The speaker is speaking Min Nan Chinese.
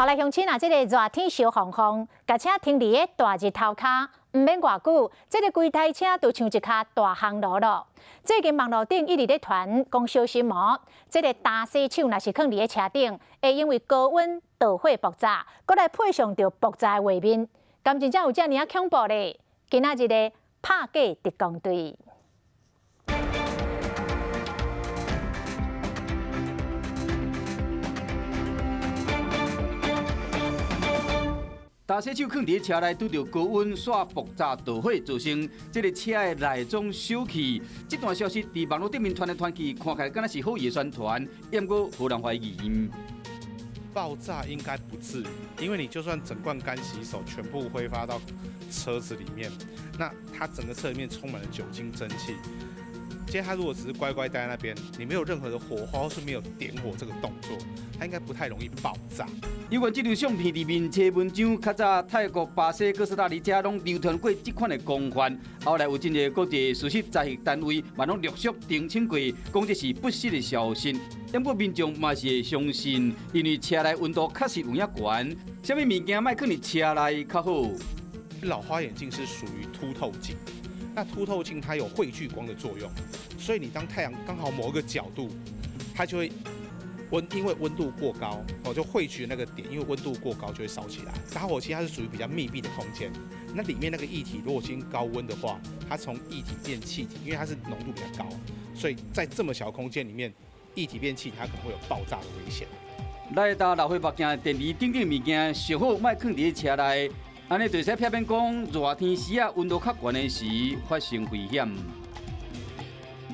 好來，鄉親啊，這个熱天燒烘烘，共車停佇咧大日頭跤，毋免偌久，這个規台車就像一跤大烘爐囉。最近網路頂一直咧傳，講小心哦，這个焦洗手若是囥佇咧車頂，會因為高溫導火爆炸，閣來配上著爆炸的畫面，敢真正有遮爾仔恐怖咧？今仔日的拍假特工隊。焦洗手囥佇車內，拄著高溫，煞爆炸導火，造成這个車的內裝燒去。這段消息佇網路頂面傳來傳去，看起來敢若是好意的宣傳，毋過予人懷疑。爆炸應該不至於，因為你就算整罐乾洗手全部揮發到車子裡面，那它整個車裡面充滿了酒精蒸汽。今天他如果只是乖乖待在那邊，你沒有任何的火花，或是沒有點火這個動作，它應該不太容易爆炸。有關這張相片佇面冊文章，較早泰國、巴西、哥斯達黎加攏流傳過這款的光環。後來有真濟國際事實查核單位嘛攏陸續澄清過，講這是不實的消息。不過民眾嘛是會相信，因為車內溫度確實有影懸，啥物物件莫囥佇車內較好。老花眼鏡是屬於凸透鏡。那凸透鏡它有匯聚光的作用，所以你當太陽剛好某一個角度，它就會溫，因為溫度過高，哦，就匯聚那個點，因為溫度過高就會燒起來。打火機它是屬於比較密閉的空間，那裡面那個液體如果經高溫的話，它從液體變氣體，因為它是濃度比較高，所以在這麼小空間裡面，液體變氣體，它可能會有爆炸的危險。來到老花目鏡、電池等等物件，上好莫囥佇車內。按呢就會使避免講熱天時啊，溫度較懸的時發生危險。